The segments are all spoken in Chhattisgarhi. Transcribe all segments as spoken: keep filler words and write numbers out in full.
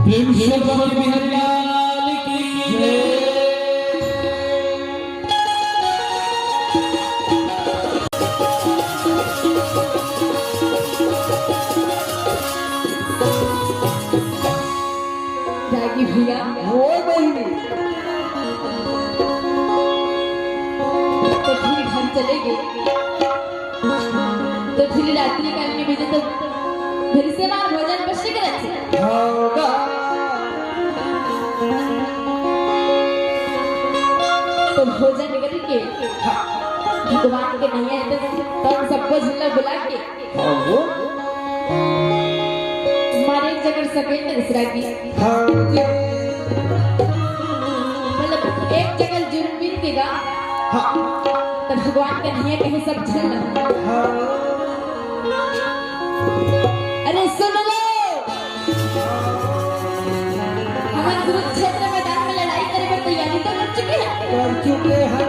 प्रेम से शंकर बिहारी लाल की जय। रागी भैया। हो बहिनी। तो फिर घर चले गए। तो फिर रात्रि काल में भेजे तो घर से बाहर भोजन पश्य करत हे। हाँ, बा। तो भोजन करके भगवान के नैया हे तो, तो हम सबको झूला बुला के हाँ, वो। मारे एक जगह सकेत दूसरा की। हाँ, जी। मतलब, एक जगह जुर्म मिल के गा। हाँ। तो भगवान कन्हैया कहे सब झन। हाँ। अरे सुन लो, हमन कुरुक्षेत्र मैदान में लड़ाई करे बर तैयारी तो कर चुके हैं। कर चुके हैं।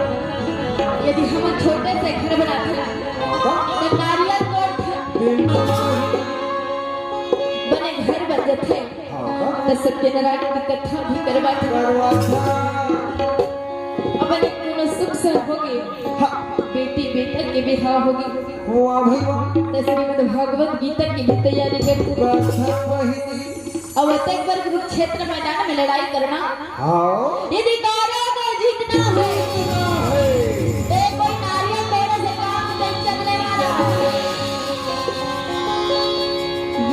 यदि हमन छोटे से घर बनाते, हाँ। तो नारियल तोड़ते, बिल्कुल। बने घर बन जाते। हाँ। त सत्यनारायण की कथा भी करवाथे। करवाथे। अब अनेक कोनो सुख से होगे। हाँ। बेटी बेटा के बिहाव होगे। वाह भाई वाह। त श्रीमद् भागवत गीता की भी तैयारी करथे। कथा वही। अब अतेक बर कुरुक्षेत्र मैदान में लड़ाई करना। हाँ। यदि गौरव को जीतना है, जीतना है। तो कोई नारियल तोड़े से काम नहीं चलने वाला।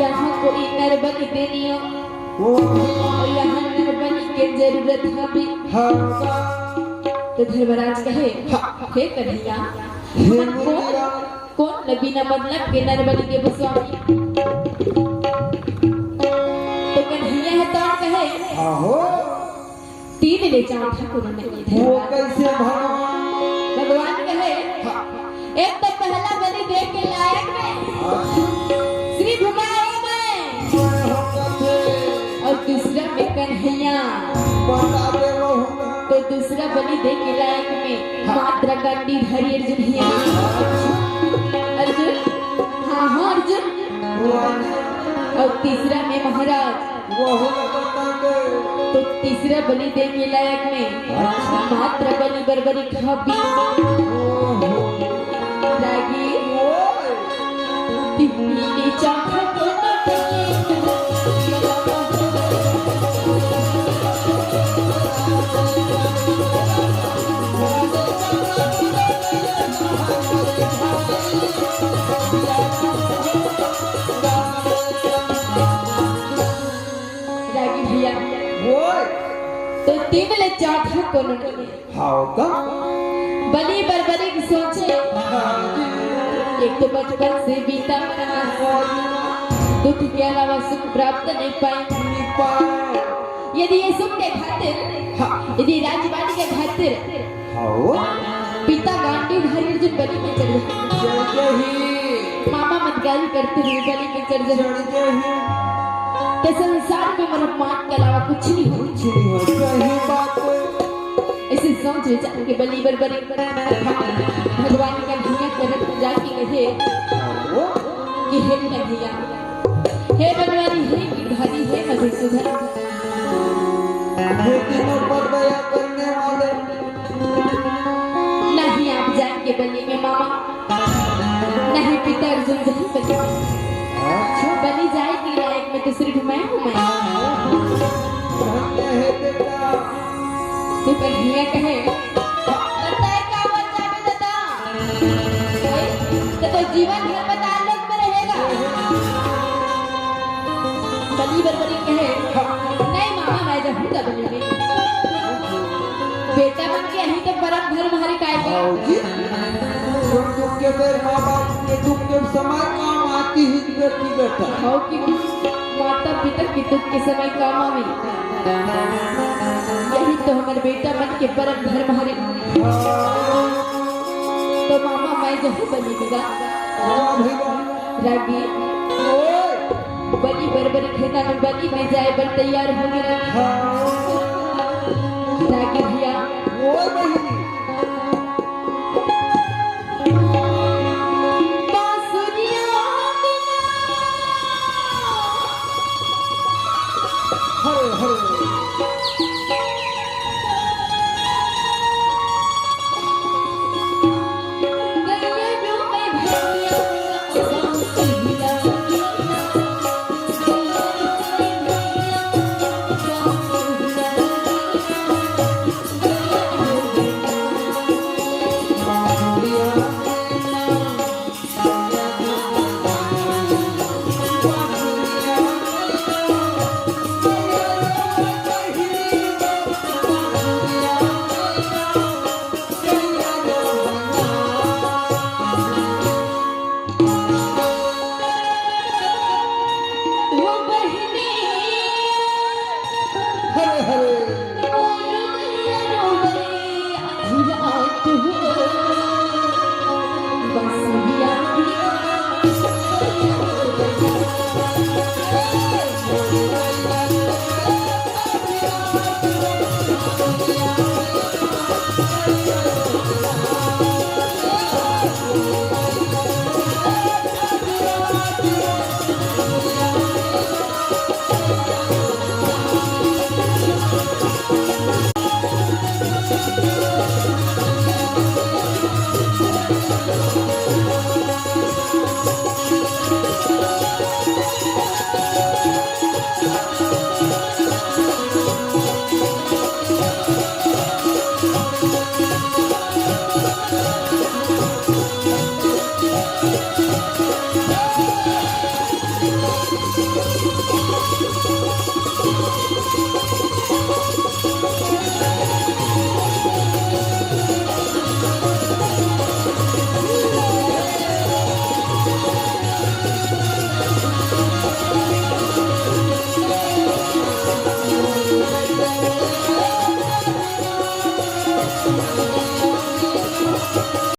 यहाँ कोई नरबलि देनी हो, वो। और यहाँ नरबलि के जरूरत हवे। हाँ। तो धर्मराज कहे, हाँ। हे कन्हैया, हे हमन कौन, मुनिया। कौन ल बिना मतलब के नरबलि देबो स्वामी? तो कन्हैया हे तोर कहे, आहो। तीन ले जाओ ठाकुर नहीं वो धर्मराज। कैसे भगवान? भगवान कहे, हाँ। एक तो पहला बलि दे के लायक में, हाँ। में कन्हैया। बता दे बहू। तो दूसरा बलि दे के लायक में मात्र गंडीधारी अर्जुन भैया। अर्जुन, हाँ, हाँ, अर्जुन। वाह। और तीसरा में महाराज। वहू ला बता दे। तो तीसरा बलि दे के लायक में अच्छा। मात्र बलि बरबरी खाबी। ओहो। रागी। ओए। तिन्नी चाख को रागी भैया। ओए। तो तीन ले चाख कोनो नहीं। हाव का? बलि बरबरी के सोचे। हाँ जी। एक तो बचपन से बीता। हाँ जी। दुख के अलावा सुख प्राप्त नहीं पाए। नहीं पाए। यदि ये सुख के खातिर, हाँ। यदि राजबाटी के खातिर, हाव। पिता गांडीवधारी अर्जुन बलि में चढ़ जाए। चढ़ जाही। मामा मत गाली करते हुए बलि में चढ़ जाए। चढ़ जाही। तो संसार में मोर अपमान के अलावा कुछ नहीं हो। कुछ नहीं हो, सही बात है। ऐसे सोच विचार के बलि बरबरी भगवान का धुआं करत जाके कहे हाव। कि हे कन्हैया, हे बनवारी, हे गिरधारी, हे मधुसूदन, हे तीनों पर दया करने वाले। नहीं आप जाएंगे बलि में मामा, नहीं पिता अर्जुन जाए बलि में। अच्छा। बलि जाए के लायक में तो सिर्फ मैं हूँ, मैं। धन्य है बेटा। तो कन्हैया कहे, "बताए का बन जावे दादा?" तो, तो जीवन भर पताल लोक में रहेगा। बलि बरबरी कहे, "नहीं मामा, मैं जाहूँगा बलि में।" बेटा मन के यही तो परम धर्म हरे काय का। आओ जी। सुख दुख के बेर माँ बाप के दुख के समय काम आती ही बेटी बेटा। हो कि माता पिता के दुख के समय काम आवे। यही तो हमर बेटा मन के परम धर्म हरे। तो मामा, मैं जाहूँ बलि में गा। हाँ भैया। रागी। ओए। बलि बरबरी खेता में बलि में जाए बर तैयार हो गए। हाँ। रागी भैया। ओए बहिनी। बांसुरिया बिना। हरे हरे। हरे हरे।